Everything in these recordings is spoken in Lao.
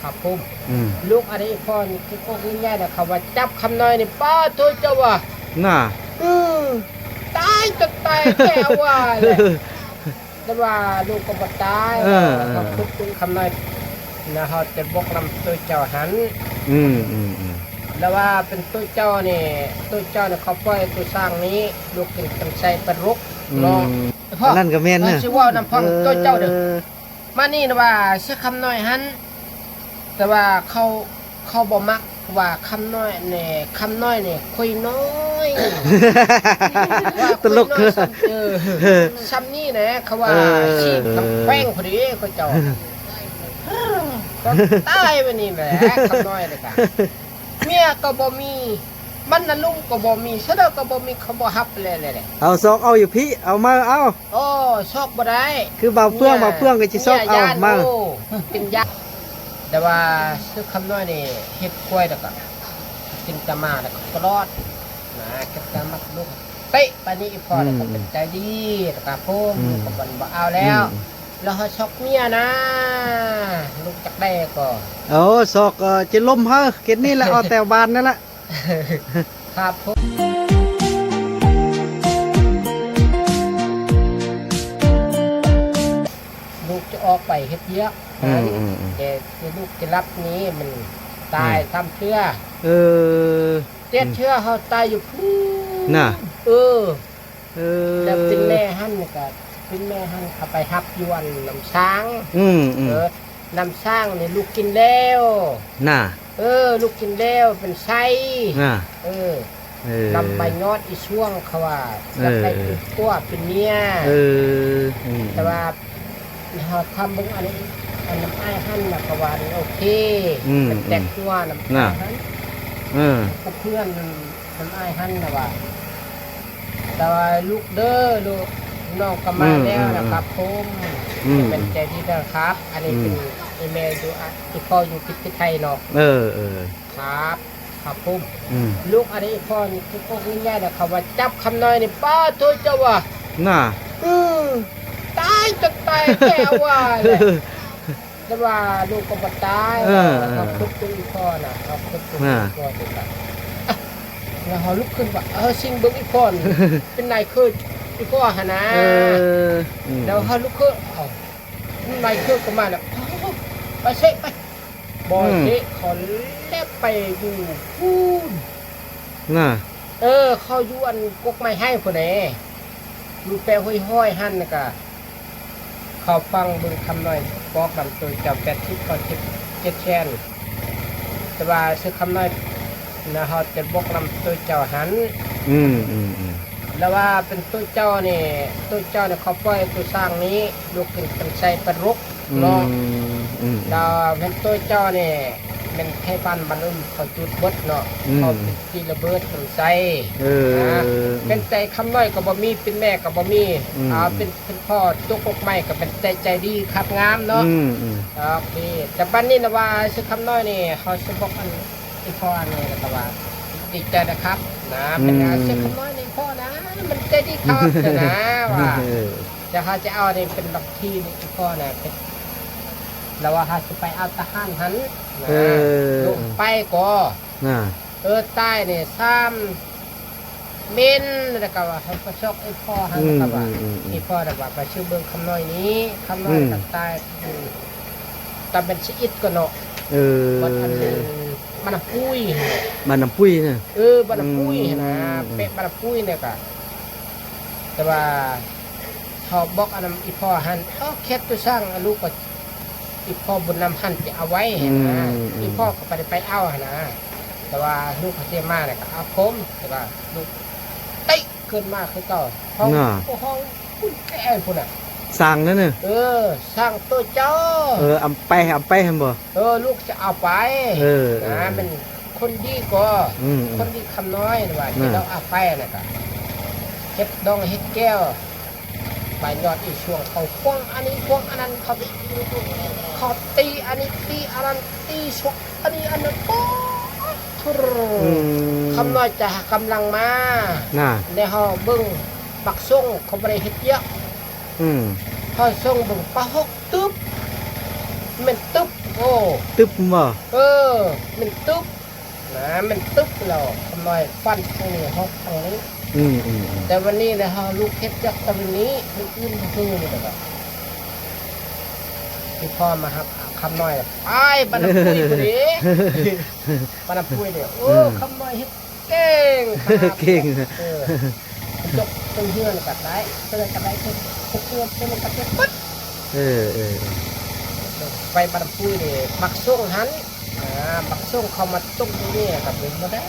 ຄັບຜົມ ອືມ ລູກອັນນີ້ພໍ່ນີ້ຄືກົກໃຫຍ່ໆນະ ເຂົາວ່າຈັບຄຳນ້ອຍນີ້ ປ້າໂທ້ ເຈົ້າວ່າ ນ່າ ອື ຕາຍຈົນຕາຍແທ້ວ່າແຫຼະ ແຕ່ວ່າລູກກໍບໍ່ຕາຍ ເອີ ເອີ ເຮົາຄຶດເຖິງຄຳນ້ອຍນະ ເຮົາຈະບອກນຳໂຕເຈົ້າຫັ້ນ ອືມ ອືມ ອືມ ແລ້ວວ່າເປັນໂຕເຈົ້ານີ້ ໂຕເຈົ້ານີ້ເຂົາປ່ອຍໂຕຊ້າງນີ້ ລູກເປັນຄົນໃສ່ປາລຸກ ອືມ ເນາະ ອືມ ພໍ່ ອັນນັ້ນກໍແມ່ນນະ ຊິເວົ້ານຳຟັງ ເອີ ໂຕເຈົ້າເດີ້ ມານີ້ນະວ່າເສືອຄຳນ້ອຍຫັ້ນ ແຕ່ວ່າເຂົາ ເຂົາບໍ່ມັກວ່າຄຳນ້ອຍນີ້ ຄຳນ້ອຍນີ້ຄຸຍນ້ອຍ ວ່າຄຸຍນ້ອຍ ຕະຫຼົກ ສ່ຳ ເອີ ສ່ຳນີ້ແຫຼະ ເຂົາວ່າ ເອີ ຊີບແຂວງພໍດີເຂົາເຈົ້າ ຕາຍໄປນີ້ແຫຼະ ຄຳນ້ອຍນີ້ກະ ເມຍກໍບໍ່ມີ ບັນນະລຸງກໍບໍ່ມີ ສະເດີກໍບໍ່ມີ ເຂົາບໍ່ຮັບແລ້ວແຫຼະ ເອົາຊອກເອົາຢູ່ພີ້ ເອົາມາເອົາ ໂອ້ ຊອກບໍ່ໄດ້ ຄືບ່າວເຟືອງ ເມຍ ບ່າວເຟືອງກໍຊິຊອກເອົາ ເມຍຢ້ານ ມາ ໂອ້ ເປັນຍາ ແຕ່ວ່າເສືອຄຳນ້ອຍນີ້ເຮັດຄວາຍແລ້ວກໍກິນແຕ່ໝາແລ້ວກໍຕະຫຼອດນະ ກິນແຕ່ໝາກລຸກ ເຕະປານນີ້ອີ່ພໍ່ ອືມ ແລ້ວກໍເປັນໃຈດີ ແລ້ວກໍໂພມ ອືມ ກໍບໍ່ ບໍ່ເອົາແລ້ວ ອືມ ແລ້ວເຮົາຊອກເມຍນະ ລູກຈັກໄດ້ກໍ ໂອ້ ຊອກກໍຈະລົມເຮົາ ເຂດນີ້ແຫຼະ ເອົາແຕ່ບ້ານນັ້ນແຫຼະ ຄັບຜົມ ລູກຈະອອກໄປເຮັດວຽກ ອືມ ແຕ່ລູກຈະລັບນີ້ມັນຕາຍ ອືມ ສາມເທື່ອ ເອີ ເຈັດເທື່ອເຮົາຕາຍຢູ່ພຸ້ນນະ ເອີ ເອີ ແລ້ວເປັນແມ່ຫັ້ນກໍ ເປັນແມ່ຫັ້ນເຂົາໄປຮັບຢູ່ອັນນ້ຳຊ້າງ ອືມ ອືມ ເອີ ນ້ຳຊ້າງນີ້ລູກກິນແລ້ວ ນະ ເອີ ລູກກິນແລ້ວເປັນໄຊ ນະ ເອີ ເອີ ນຳໃບຍອດອີຊ່ວງເຂົາວ່າ ເອີ ຢາກໄດ້ເປັນຜົວເປັນເມຍ ເອີ ອືມ ແຕ່ວ່າເຮົາຖາມເບິ່ງອັນ ອັນນ້ຳອ້າຍຫັ້ນນະ ເຂົາວ່າໂອເຄ ອືມ ເປັນແຕກຫົວນ້ຳອ້າຍຫັ້ນ ເອີ ເພື່ອນ ນຳອ້າຍຫັ້ນນະວ່າ ແຕ່ວ່າລູກເດີ ລູກ ນ້ອງກໍມາແລ້ວນະຄັບຜົມ ອືມ ແມ່ນໃຈດີນະຄັບ ອັນນີ້ເປັນ ອືມ ອີແມ່ຢູ່ ອະ ອີພໍ່ຢູ່ປະເທດໄທເນາະ ເອີ ເອີ ຄັບ ຄັບຜົມ ອືມ ລູກອັນນີ້ພໍ່ນີ້ຄືກົກໃຫຍ່ໆນະ ເຂົາວ່າຈັບຄຳນ້ອຍນີ້ ປ້າໂທ້ ເຈົ້າວ່າ ນ່າ ອື ຕາຍຈົນຕາຍແທ້ວ່າແຫຼະ ແຕ່ວ່າລູກກໍບໍ່ຕາຍ ເອີ ເອີ ເຮົາຄຶດເຖິງອີ່ພໍ່ນະ ເຮົາຄຶດເຖິງອີ່ພໍ່ນີ້ລະ ແລ້ວເຮົາລຸກຂຶ້ນວ່າ ເອີ ຊິງເບິ່ງອີ່ພໍ່ນີ້ ເປັນນາຍເຄີຍອີ່ພໍ່ຫັ້ນນະ ເອີ ອືມ ແລ້ວເຮົາລຸກຂຶ້ນ ເອົ້າ ນາຍເຄີຍກໍມາແລ້ວ ໄປເຊະໄປ ບໍ່ ອືມ ເຊະ ເຂົາແລ່ນໄປຢູ່ພຸ້ນ ນະ ເອີ ເຂົາຢູ່ອັນກົກໄມ້ໄຮພຸ້ນເດ ຢູ່ແປຫ້ວຍຫ້ອຍຫັ້ນ ແລ້ວກະເຂົາຟັງເບິ່ງຄຳນ້ອຍ ບອກນຳໂຕເຈົ້າແປດສິບ ເກົ້າສິບ ເຈັດແສນ ແຕ່ວ່າເສືອຄຳນ້ອຍນະ ເຮົາຈະບອກນຳໂຕເຈົ້າຫັ້ນ ອືມ ອືມ ອືມ ແລ້ວວ່າເປັນໂຕເຈົ້ານີ້ ໂຕເຈົ້ານີ້ເຂົາປ່ອຍໂຕຊ້າງນີ້ ລູກເປັນຄົນໃສ່ປາລຸກ ເນາະ ອືມ ອືມ ແລ້ວແມ່ນໂຕເຈົ້ານີ້ແມ່ນໄທບ້ານບ້ານອື່ນເຂົາຈູດເບິດເນາະ ອືມ ເຂົາເປັນຕີລະເບີດນຳໃຊ້ ເອີ ນະ ເປັນແຕ່ຄຳນ້ອຍກໍບໍ່ມີ ເປັນແມ່ກໍບໍ່ມີ ອືມ ອ່າ ເປັນ ເປັນພໍ່ຕົກກົກໄມ້ກໍເປັນແຕ່ໃຈດີຄັບງາມເນາະ ອືມ ອືມ ໂອເຄ ແຕ່ບັດນີ້ນະວ່າເສືອຄຳນ້ອຍນີ້ ເຮົາຊິບອກອັນ ອີ່ພໍ່ອັນນີ້ລະກະວ່າ ດີໃຈນະຄັບນະ ອືມ ເປັນອາຊີບຂອງນ້ອຍໃນພໍ່ນະ ມັນໃຈດີຄັກນະວ່າ ເອີ ຈະເຮົາຈະເອົານີ້ເປັນບັກທີນີ້ອີ່ພໍ່ນະ ເປັນ ລະວ່າເຮົາຊິໄປເອົາທະຫານຫັ້ນນະ ເອີ ລົງໄປກໍນະ ເອີ ຕາຍນີ້ສາມເມັນ ລະກະວ່າເຮົາໄປຊອກອີ່ພໍ່ຫັ້ນ ອືມ ລະກະວ່າ ອືມ ອືມ ອີ່ພໍ່ລະວ່າໄປຊື່ເບິ່ງຄຳນ້ອຍນີ້ ຄຳນ້ອຍ ອືມ ລະກະຕາຍ ອືມ ຕາເປັນຊະອິດກໍເນາະ ເອີ ວັດອັນ ບ້ານນ້ຳປຸ້ຍຫັ້ນແຫຼະ ບ້ານນ້ຳປຸ້ຍນະ ເອີ ບ້ານນ້ຳປຸ້ຍຫັ້ນນະ ອືມ ເປະບ້ານນ້ຳປຸ້ຍນີ້ກະ ແຕ່ວ່າເຮົາບອກອັນນຳອີ່ພໍ່ຫັ້ນ ເອົາແຄດໂຕຊ່າງ ລູກກໍ ອີ່ພໍ່ບຸນນຳຫັ້ນຈະເອົາໄວ້ຫັ້ນນະ ອືມ ອີ່ພໍ່ກໍບໍ່ໄດ້ໄປເອົາຫັ້ນນະ ແຕ່ວ່າລູກເຂົາເສຍມາແລ້ວກໍເອົາຜົມ ແຕ່ວ່າລູກຕິ ເກີດມາຄືເກົ່າ ເຮົາ ເຮົາພຸ້ນແກ່ພຸ້ນນະ ສ້າງນັ້ນນະ ເອີ ສ້າງໂຕເຈົ້າ ເອີ ອຳໄປ ອຳໄປຫັ້ນບໍ່ ເອີ ລູກຈະເອົາໄປ ເອີ ນະ ເອີ ແມ່ນຄົນດີກໍ ອືມ ຄົນດີຄຳນ້ອຍວ່າ ເອີ ຈະເອົາໄປນະກະ ເຮັດດອງເຮັດແກ້ວ ໄປຍອດອີ່ຊ່ວງ ເຂົາຂວາງອັນນີ້ຂວາງອັນນັ້ນ ເຂົາ ເຂົາຕີອັນນີ້ຕີອັນນັ້ນ ຕີຊ່ວງ ອັນນີ້ອັນນັ້ນ ໂອ້ ອືມ ຄຳນ້ອຍຈະກຳລັງມາ ນະ ແລ້ວເຮົາເບິ່ງບັກສົງ ເຂົາບໍ່ໄດ້ເຮັດວຽກ ອືມ ເຮົາສົ່ງເບິ່ງປະຫົກຕຶບ ແມ່ນຕຶບ ໂອ້ ຕຶບບໍ່? ເອີ ແມ່ນຕຶບນະ ແມ່ນຕຶບແລ້ວ ຄຳນ້ອຍຟັນທາງນີ້ ຮອກທາງນີ້. ອືມໆໆ ແຕ່ວັນນີ້ແຫຼະ ເຮົາລຸກເຮັດວຽກຕະເວນນີ້ ມື້ອື່ນຄືນີ້ແຫຼະ ອີ່ພໍ່ມາຮັບຄຳນ້ອຍ ໄປບ້ານນ້ຳປຸ້ຍພຸ້ນເດ້ ບ້ານນ້ຳປຸ້ຍເດ້. ໂອ້ ອືມ ຄຳນ້ອຍເຮັດ ເກັ່ງ ເກັ່ງນະ. ເອີ ຈົກເທິງເຮືອນກໍໄດ້ ເທິງກໍໄດ້ ເທິງເຮືອນ ເທິງກໍເປັນໝົດ. ເອີ ເອີ ເອີ ໄປບ້ານປຸ້ຍເດ້ ບັກສົງຫັ້ນ ອ່າ ບັກສົງເຂົາມາຕົກຢູ່ນີ້ກໍເປັນບໍ່ໄດ້.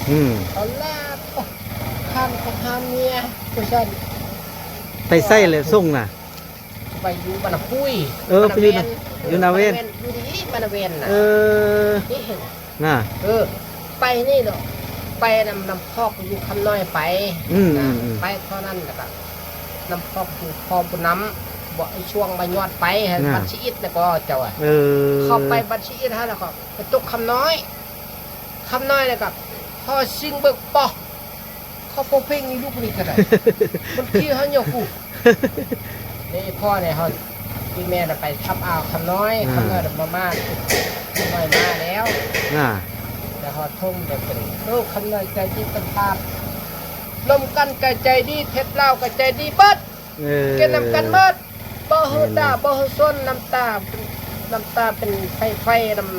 ອືມ ເຂົາລາບ ໂອ້ ທ່ານກໍຫາເມຍວ່າຊັ້ນ. ໄປໃສແຫຼະສົງນະ? ໄປຢູ່ບ້ານນາປຸ້ຍ. ເອີ ໄປຢູ່ນາ ຢູ່ນາແວນ ຢູ່ນາແວນ ຢູ່ນີ້ບ້ານນາແວນນະ. ເອີ ນີ້ເຫັນນະ. ເອີ ໄປນີ້ເນາະ ໄປນຳ ນຳພອກຢູ່ຄຳນ້ອຍໄປ. ອືມ ນະ ອືມ ໄປເທົ່ານັ້ນ ແລ້ວກໍນຳພອກຢູ່ພໍ່ບຸນນຳ ບໍ່ ໄອ້ຊ່ວງມາຍອດໄປ ນະ ບ້ານຊີອິດນະກໍເຈົ້າ. ເອີ ເຂົ້າໄປບ້ານຊີອິດຫັ້ນ ແລ້ວກໍໄປຕົກຄຳນ້ອຍ ຄຳນ້ອຍ ແລ້ວກໍພໍຊິງເບິ່ງ ປໍ ເຂົາພໍເພງນີ້ລູກນີ້ກໍໄດ້ ມັນຂີ່ເຮົາຫຍໍ້ກູ. ນີ້ພໍ່ນີ້ເຮົາ ອີ່ແມ່ນະໄປທັບເອົາຄຳນ້ອຍ. ອ່າ ຄຳນ້ອຍມາ ມາ ຄຳນ້ອຍມາແລ້ວນະ. ແລ້ວເຮົາຖົມໄປເປັນ ໂອ້ ຄຳນ້ອຍໃຈດີເປັນປາບ ລົມກັນກໍໃຈດີ ເທບລາວກໍໃຈດີເບິດ. ເອີ ກິນນຳກັນໝົດ ບໍ່ຮູ້ຕາ ອືມ ບໍ່ຮູ້ສົນ ນ້ຳຕາ ນ້ຳຕາເປັນໄຟ ໄຟນຳ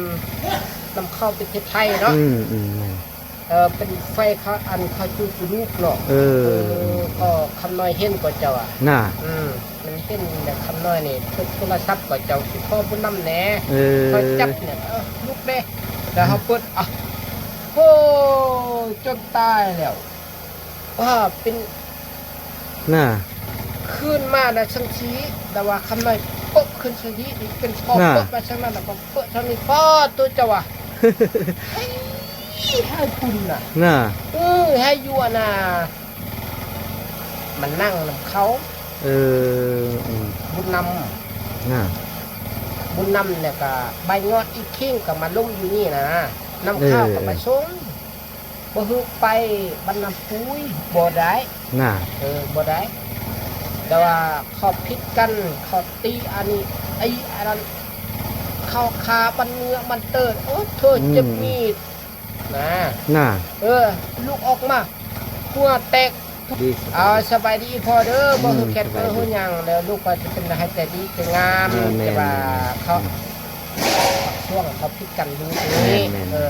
ນຳເຂົ້າປະເທດໄທເນາະ. ອືມ ອືມ ເອີ ເປັນໄຟເຂົາ ອັນເຂົາຈູດລູກເນາະ. ເອີ ເອີ ກໍຄຳນ້ອຍເຫັນກໍເຈົ້າ ນະ. ອືມ ມັນເຫັນແລ້ວ ຄຳນ້ອຍນີ້ເປີດໂທລະສັບກໍເຈົ້າ ຊິຂໍບຸນນຳແດ່. ເອີ ເຂົາຈັບແລ້ວ ເອີ ລຸກແດ່ ແລ້ວເຮົາເປີດ ອ້າ ໂອ້ ຈົນຕາຍແລ້ວ ວ່າເປັນ ນະ ຄືນມານະ ສັງສີ ແຕ່ວ່າຄຳນ້ອຍເປີດຂຶ້ນສັງສີ ເປັນພໍ່ ນະ ເປີດມາສັງນັ້ນ ແລ້ວກໍເປີດສັງນີ້ ປ້າ ໂຕເຈົ້າວ່າ ໃຫ້ ໃຫ້ພຸ້ນນະ ນະ ເອີ ໃຫ້ຢູ່ອັນນ່າ ມານັ່ງນຳເຂົາ. ເອີ ອືມ ບຸນນຳ ນະ ບຸນນຳ ແລ້ວກໍໃບງອດອີກຄີງກໍມາລົມຢູ່ນີ້ນະ ນຳເຂົ້າກໍໄປສົ່ງ. ບໍ່ຮູ້ໄປບ້ານນ້ຳປຸ້ຍບໍ່ໄດ້ນະ. ເອີ ບໍ່ໄດ້ ແຕ່ວ່າເຂົາຜິດກັນ ເຂົາຕີອັນນີ້ ໄອ້ອັນນັ້ນ ເຂົາຄາບັນເງືອກບັນເຕີນ ໂອ້ໂທ້ ອືມ ເຈັບມີດນະ ນະ. ເອີ ລຸກອອກມາ ຫົວແຕກ. ເອົາ ສະບາຍດີພໍ່ເດີ ອືມ ບໍ່ຮູ້ແຄດ ສະບາຍດີ ບໍ່ຮູ້ຫຍັງ ແລ້ວລູກກໍຈະເປັນໃຫ້ໃຈດີໃຈງາມ. ເອີ ແມ່ນ ແຕ່ວ່າເຂົາ ອືມ ຊ່ວງເຂົາຜິດກັນຢູ່ນີ້. ແມ່ນໆ ເອີ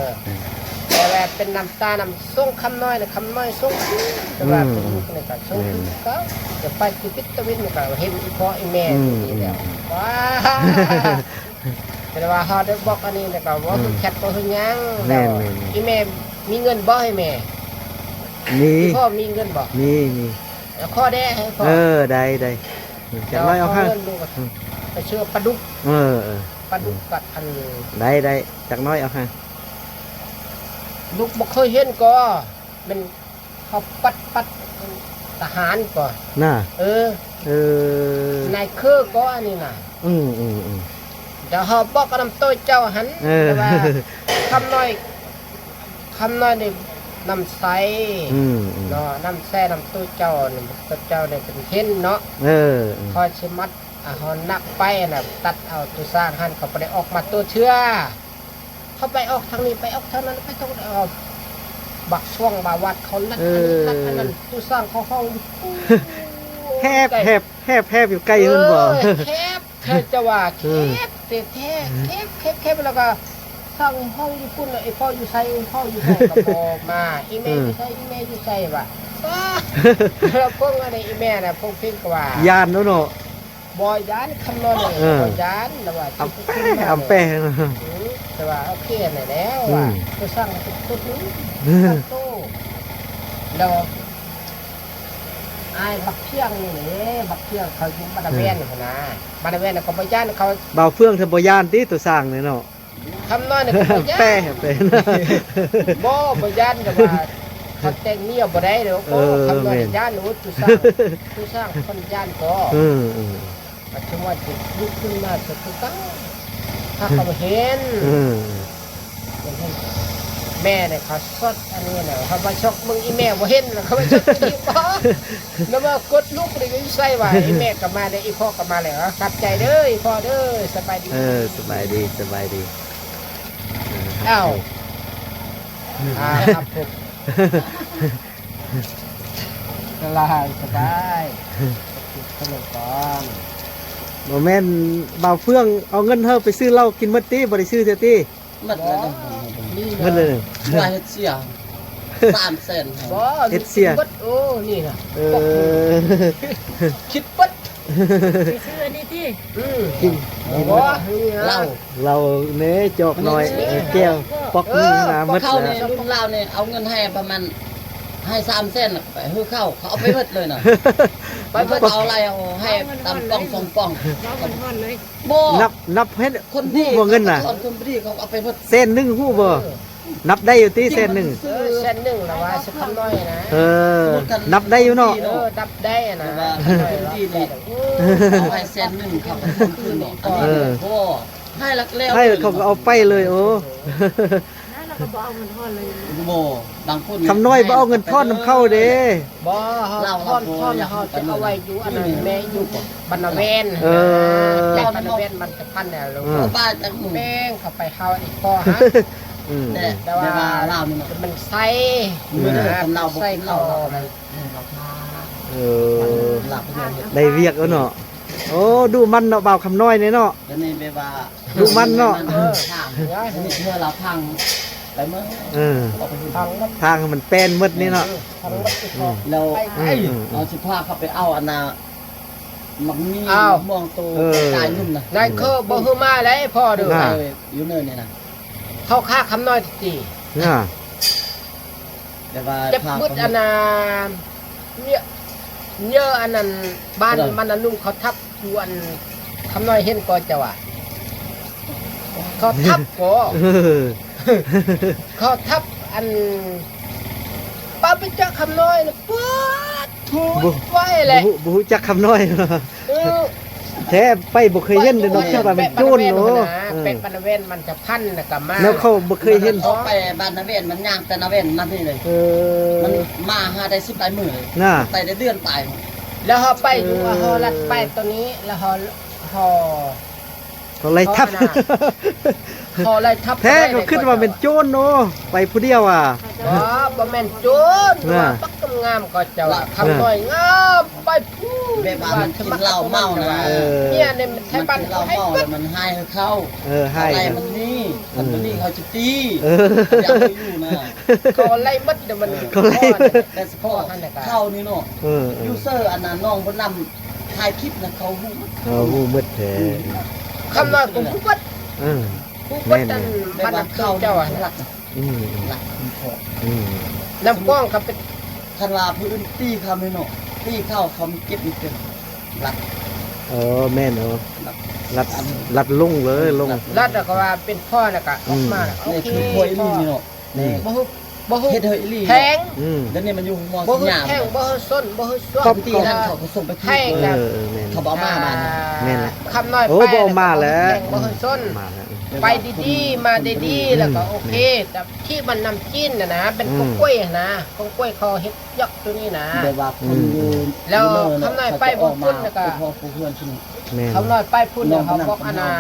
ແຕ່ວ່າເປັນນ້ຳຕານຳ ສົ່ງຄຳນ້ອຍນະ ຄຳນ້ອຍສົ່ງຄືນ ແຕ່ວ່າ ອືມ ເປັນລູກນີ້ກໍສົ່ງຄືນ. ແມ່ນ ກໍຈະໄປຊີວິດຕະວິນກໍເຫັນອີ່ພໍ່ອີ່ແມ່ ອືມ ຢູ່ນີ້ແລ້ວ. ອືມ ວ້າ ແຕ່ວ່າເຮົາໄດ້ບອກອັນນີ້ແລ້ວກໍບໍ່ ອືມ ແຄດບໍ່ຮູ້ຫຍັງ. ແມ່ນໆໆ ອີ່ແມ່ມີເງິນບໍ່ໃຫ້ແມ່? ມີ. ອີ່ພໍ່ມີເງິນບໍ່? ມີ ມີ. ແລ້ວຂໍແດ່ໃຫ້ພໍ່. ເອີ ໄດ້ ໄດ້. ຈັກໜ້ອຍເອົາໃຫ້. ເອີ ໄປຊື້ປາດຸກ. ເອີ ເອີ ປາດຸກກັບອັນ ໄດ້ ໄດ້ ຈັກໜ້ອຍເອົາໃຫ້. ລູກບໍ່ເຄີຍເຫັນກໍ ແມ່ນເຂົາປັດ ປັດທະຫານກໍນະ. ເອີ ເອີ ນາຍເຄີກໍອັນນີ້ນະ. ອືມ ອືມ ອືມ. ດຽວເຮົາບອກກັບນຳໂຕເຈົ້າຫັ້ນ. ເອີ ແຕ່ວ່າຄຳນ້ອຍ ຄຳນ້ອຍນີ້ນ້ຳໃສ ອືມ ອືມ ເນາະ ນ້ຳໃສນຳໂຕເຈົ້ານີ້ ໂຕເຈົ້ານີ້ເປັນເຫັນເນາະ. ເອີ ເອີ ຂ້ອຍຊິມັດ ອ່າ ເຮົານັກໄປນະ ຕັດເອົາໂຕຊ້າງຫັ້ນ ກໍບໍ່ໄດ້ອອກມາໂຕເທື່ອ. ເຂົາໄປອອກທາງນີ້ ໄປອອກທາງນັ້ນ ໄປທາງ ເອີ ບັກຊ່ວງບາວັດເຂົາລັດ ເອີ ອັນນີ້ລັດອັນນັ້ນ ໂຕຊ້າງເຂົາຮ້ອງຢູ່ ແຮບ ແຮບ ແຮບ ແຮບຢູ່ໃກ້ພຸ້ນບໍ່? ເອີ ແຄບ ແທ້ຈະວ່າ ອືມ ແຄບແທ້ໆ ແຄບ ແຄບ ແຄບ ແລ້ວກໍສັ່ງຫ້ອງຢູ່ພຸ້ນ ອີ່ພໍ່ຢູ່ໃສ ອີ່ພໍ່ຢູ່ໃສ ກໍບໍ່ມາ ອີ່ແມ່ ອືມ ຢູ່ໃສ ອີ່ແມ່ຢູ່ໃສ ວ່າ ວ້າ ແລ້ວພວກອັນນີ້ ອີ່ແມ່ນະ ພວກພິງກໍວ່າ ຢ້ານເນາະ ບໍ່ຢ້ານ ຄຳນ້ອຍ ເອີ ບໍ່ຢ້ານ ແລ້ວວ່າ ອຳແປ ອຳແປ ອືມ ແຕ່ວ່າໂອເຄນັ້ນແຫຼະ ອືມ ວ່າ ກໍສັ່ງທຸກຄົນ ອືມ ໂຕ ແລ້ວ ອ້າຍບັກພຽງນີ້ເດ້ ບັກພຽງເຂົາຢູ່ບ້ານນາແວນ ອືມ ຫັ້ນນະ ບ້ານນາແວນນະ ກໍບໍ່ຢ້ານເຂົາ ບ່າວເຟືອງເພິ່ນບໍ່ຢ້ານຕິ ໂຕຊ້າງນີ້ເນາະ ຄຳນ້ອຍນີ້ກໍບໍ່ຢ້ານ ແປ ແປ ບໍ່ ບໍ່ຢ້ານ ແຕ່ວ່າເຂົາແຕ່ງເມຍບໍ່ໄດ້ເດ້ ໂອ້ ເອີ ຄຳນ້ອຍ ແມ່ນ ຢ້ານ ໂອ້ ໂຕຊ້າງ ໂຕຊ້າງເພິ່ນຢ້ານກໍ ເອີ ເອີ ປະຈຸບັນຊິລຸກຂຶ້ນມາກໍຄືເກົ່າ ຖ້າເຂົາເຫັນ ເອີ ເຫັນ ແມ່ນີ້ເຂົາສົດອັນນີ້ນະ ເຂົາມາຊອກເບິ່ງອີແມ່ບໍ່ເຫັນ ເຂົາມາຊອກອີພໍ່ ແລ້ວມາກົດລຸກນີ້ຢູ່ໃສວະ ອີແມ່ກໍມາແລ້ວ ອີພໍ່ກໍມາແລ້ວ ຂອບໃຈເດີ ອີພໍ່ເດີ ສະບາຍດີ ເອີ ສະບາຍດີ ສະບາຍດີ ເອີ ອ້າວ ອ່າ ຮັບເຖິງ ສະບາຍ ສະບາຍ ຂະໜົມກ່ອນ ບໍ່ແມ່ນ ບ່າວເຟືອງເອົາເງິນເຮົາໄປຊື້ເຫຼົ້າກິນໝົດຕິ ບໍ່ໄດ້ຊື້ເທື່ອຕິ? ໝົດແລ້ວເດ້ ໝົດເລີຍ ວ່າເຮັດເສຍສາມແສນ ບໍ່ ເຮັດເສຍ ໝົດ ໂອ້ ນີ້ນະ ເອີ ຄິດເບິດ ຊິຊື້ອັນນີ້ຕິ ອືມ ກິນ ບໍ່ ເຫຼົ້າ ເຫຼົ້າແດ່ ຈອກໜ້ອຍ ເອີ ແກ້ວ ປອກໜຶ່ງນະ ໝົດ ເຂົານີ້ ລຸ້ນລາວນີ້ ເອົາເງິນໃຫ້ປະມານ ໃຫ້ສາມແສນ ໄປເຮືອເຂົາ ເຂົາເອົາໄປໝົດເລີຍນະ ໄປເບິດ ເອົາໄລ່ເອົາໃຫ້ຕາມປ່ອງສອງປ່ອງ ບໍ່ ນັບ ນັບໃຫ້ ຄົນດີ ຮູ້ບໍ່ເງິນນະ ຄົນດີເຂົາເອົາໄປໝົດ ແສນໜຶ່ງຮູ້ບໍ່ ເອີ ນັບໄດ້ຢູ່ຕິແສນໜຶ່ງ ເອີ ແສນໜຶ່ງລະວ່າ ສະຄຳນ້ອຍນະ ເອີ ນັບໄດ້ຢູ່ເນາະ ເອີ ນັບໄດ້ນະ ແຕ່ວ່າຄົນດີນີ້ ເອົາໃຫ້ແສນໜຶ່ງເຂົາກໍຄົນຄືນເນາະ ເອີ ບໍ່ ໃຫ້ແລ້ວ ໃຫ້ແລ້ວເຂົາກໍເອົາໄປເລີຍ ໂອ້ ແລ້ວກໍບໍ່ເອົາເງິນທອນເລີຍ ບໍ່ ບາງຄົນ ຄຳນ້ອຍບໍ່ເອົາເງິນທອນນຳເຂົາເດ້ ບໍ່ ເຮົາທອນ ທອນ ເຮົາຈະເອົາໄວ້ຢູ່ອັນນັ້ນແມ່ ຢູ່ບັນນາແວນ ເອີ ບັນນາແວນ ບັນຕະພັນແລ້ວ ເອີ ແບ່ງເຂົ້າໄປເຮົາອີກພໍຫາ ອືມ ແຕ່ ແຕ່ວ່າ ແຕ່ວ່າລາວນີ້ມັນໃສ່ ອືມ ໃສ່ເຂົ້າ ເອີ ໄດ້ວຽກແລ້ວເນາະ ໂອ້ ດຸໝັ່ນເນາະ ບ່າວຄຳນ້ອຍນີ້ເນາະ ອັນນີ້ແບບວ່າ ດຸໝັ່ນເນາະ ເອີ ທາງ ອັນນີ້ເທື່ອລາວພັງໄປເໝິດ ເອີ ທາງມັນແປ້ນໝົດນີ້ເນາະ ເອີ ທາງມັນ ອືມ ແລ້ວ ອືມ ເຮົາຊິພາເຂົາໄປເອົາອັນນ່າ ໝາກມີ ອ້າວ ມ່ວງໂຕ ເອີ ກາຍໜຸ່ມນະ ນາຍເຄີບໍ່ຄືມາໄດ້ພໍ່ເດີ ນະ ຢູ່ເນີນນີ້ນະ ເຂົາຂ້າຄຳນ້ອຍຕິ ນະ ແຕ່ວ່າຈັກ ພາ ມືດອັນນ່າ ເຍ ເຍ ອັນນັ້ນ ບ້ານມັນອັນໜຸ່ມເຂົາທັບຢູ່ ອັນຄຳນ້ອຍເຫັນກໍເຈົ້າວ່າ ເຂົາທັບກໍ ເອີ ເຂົາທັບ ອັນ ປາໄປເຈາະຄຳນ້ອຍນະ ປາດໂທ້ ບໍ່ ໄວແຫຼະ ບໍ່ຮູ້ ບໍ່ຮູ້ຈັກຄຳນ້ອຍ ເອີ ແທ້ໄປບໍ່ເຄີຍເຫັນເດ້ເນາະ ຄິດວ່າແມ່ນໂຈນເນາະ ແປະບັນນາແວນມັນຈະພັນນະກະມາ ແລ້ວເຂົາບໍ່ເຄີຍເຫັນ ເຂົາໄປບ້ານນາແວນ ມັນຍ່າງແຕ່ນາແວນມານີ້ເລີຍ ເອີ ມັນມາຫາໄດ້ສິບປາຍມື້ເລີຍ ນະ ໄປໄດ້ເດືອນປາຍ ແລ້ວເຮົາໄປຢູ່ ເອີ ເຮົາລັດໄປໂຕນີ້ ແລ້ວເຮົາ ເຮົາ ເຂົາໄລ່ທັບ ເຂົາໄລ່ທັບ ແທ້ກໍຄິດວ່າແມ່ນໂຈນເນາະ ໄປຜູ້ດຽວອະ ບໍ່ ບໍ່ແມ່ນໂຈນ ນະ ປັກງາມກໍເຈົ້າ ນະ ຄຳນ້ອຍງາມ ໄປຜູ້ ແບບວ່າມັນກິນເຫຼົ້າເມົານະ ເອີ ເມຍນີ້ມັນໃຊ້ບ້ານ ມັນກິນເຫຼົ້າເມົາແລ້ວມັນຮ້າຍໃຫ້ເຂົາ ເອີ ຮ້າຍ ເຂົາໄລ່ມັນໜີ ອືມ ຄັນບໍ່ໜີເຂົາຈະຕີ ເອີ ເຂົາຢາກໄປຢູ່ນະ ເຂົາໄລ່ໝົດ ແຕ່ມັນ ເອີ ເຂົາໄລ່ ແຕ່ສະເພາະເຂົານີ້ເນາະ ເອີ ເອີ ຢູ່ເຊີ ອັນນ່າ ນ້ອງບຸນນຳ ຖ່າຍຄລິບນະ ເຂົາຮູ້ໝົດ ເຂົາຮູ້ໝົດແທ້ ຄຳນ້ອຍກໍຮູ້ໝົດ ເອີ ຮູ້ໝົດ ແມ່ນ ອັນ ແບບວ່າເຂົາເຈົ້າ ຫຼັກ ອືມ ຫຼັກ ອືມ ນ້ຳກ້ອງກໍເປັນ ຄັນວ່າຜູ້ອື່ນຕີເຂົາແມ່ນເນາະ ຕີເຂົາ ເຂົາມັນເກັບມັນເປັນ ລັດ ເອີ ແມ່ນ ເອີ ລັດ ລັດ ລັດລົງເລີຍ ລົງ ລັດ ແລ້ວກໍວ່າເປັນພໍ່ ແລ້ວກໍອອກມາ ອືມ ໂອເຄ ນີ້ຄືພວກນີ້ເນາະ ນີ້ ບໍ່ ບໍ່ເຮັດໃຫ້ອີ່ຫຼີ ແພງ ອືມ ດຽວນີ້ມັນຢູ່ຫົວສັນຍາ ບໍ່ແພງ ບໍ່ສົນ ບໍ່ສວນ ປີນັ້ນເຂົາກໍສົ່ງໄປຖືກ ເອີ ເອີ ແມ່ນ ເຂົາບໍ່ເອົາມາບ້ານ ອ່າ ແມ່ນແຫຼະ ຄຳນ້ອຍ ໂອ້ ໄປ ບໍ່ເອົາມາແລ້ວ ບໍ່ສົນ ມາແລ້ວ ໄປດີໆ ມາດີໆ ອືມ ແລ້ວກໍໂອເຄ ແມ່ນ ແຕ່ທີ່ມັນນຳຈີນນະນະ ເປັນ ອືມ ກົງກວຍນະ ກົງກວຍເຂົາເຮັດຢອກໂຕນີ້ນະ ແບບວ່າຄົນຢູ່ ອືມ ຢູ່ເນີນນະ ແລ້ວຄຳນ້ອຍໄປເບິ່ງພຸ້ນ ແລ້ວກໍ ແມ່ນ ຄຳນ້ອຍໄປພຸ້ນ ແລ້ວເຂົາບອກອັນນ່າ